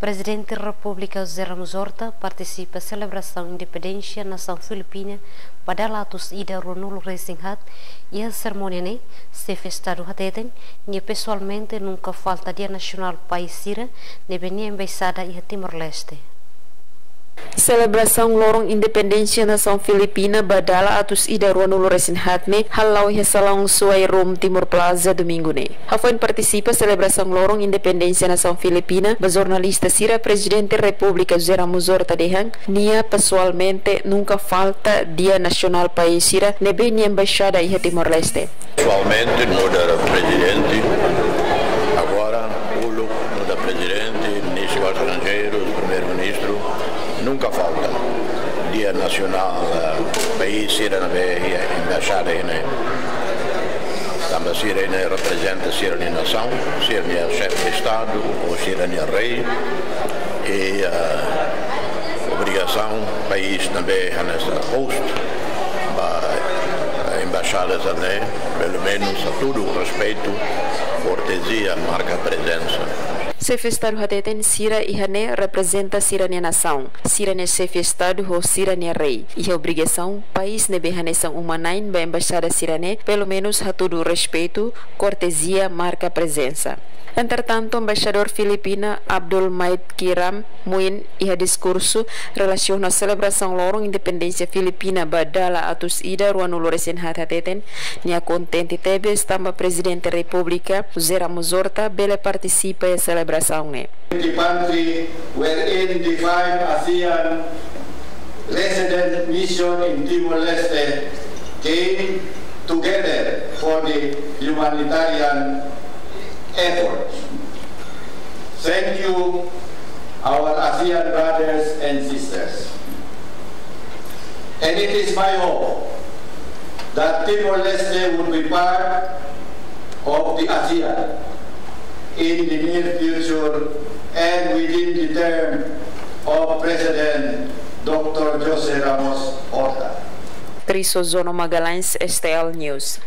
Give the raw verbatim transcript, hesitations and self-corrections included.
Prezidente Repúblika José Ramos Horta partisipa selebrasaun independénsia nasaun Filipina ba dala atus ida ruanulu resin haat. Iha serimónia ne'e, Xefe Estadu hateten, nia pesoalmente nunka falta Dia Nasionál país sira ne'ebé nia embaixada iha Timor-Leste. Selebrasaun loron independénsia nasaun Filipina ba dala atus ida ruanulu resin haat ne'e hala'o iha salaun Suai Room Timor Plaza, domingu ne'e. Hafoin partisipa selebrasaun loron independénsia nasaun Filipina ba jornalista sira, Prezidente Repúblika José Ramos Horta dehan, nia pesoalmente nunka falta Dia Nasionál país sira ne'ebé nia embaixada iha Timor-Leste. Pesoalmente, nu'udar prezidente, agora, uluk, nu'udar prezidente, ministru estranjeiru, primeiru-ministru, nunka falta Dia Nasionál, eh, país sira ne'ebé iha embaixada iha ne'e. Tanba sira ne'e reprezenta sira-nia nasaun, sira-nia xefe de Estadu, ou sira-nia rei. I, eh, obrigasaun país ne'ebé hanesan host ba embaixada sira ne'e, pelumenus hatudu respeitu, kortezia, marka prezensa. Xefe Estadu hateten sira iha ne'e reprezenta sira-nia nasaun, sira-nia xefe Estadu ho sira-nia rei. Iha obrigasaun país ne'ebé hanesan uma-na'in ba embaixada sira ne'e, pelumenus hatudu respeitu, kortezia, marka prezensa. Entretantu, Embaixadór Filipina Abdul Maid Kiram Muin iha diskursu relasiona selebrasaun loron independénsia Filipina ba dala atus ida ruanulu resin haat hateten, nia kontente tebes tanba Prezidente Repúblika José Ramos Horta bele partisipa iha selebrasaun ne'e. The country wherein the five ASEAN resident mission in Timor-Leste came together for the humanitarian effort. Thank you, our ASEAN brothers and sisters. And it is my hope that Timor-Leste would be part of the ASEAN in the near future and within the term of President Doctor José Ramos Horta. Crisozono Magalhães, S T L News.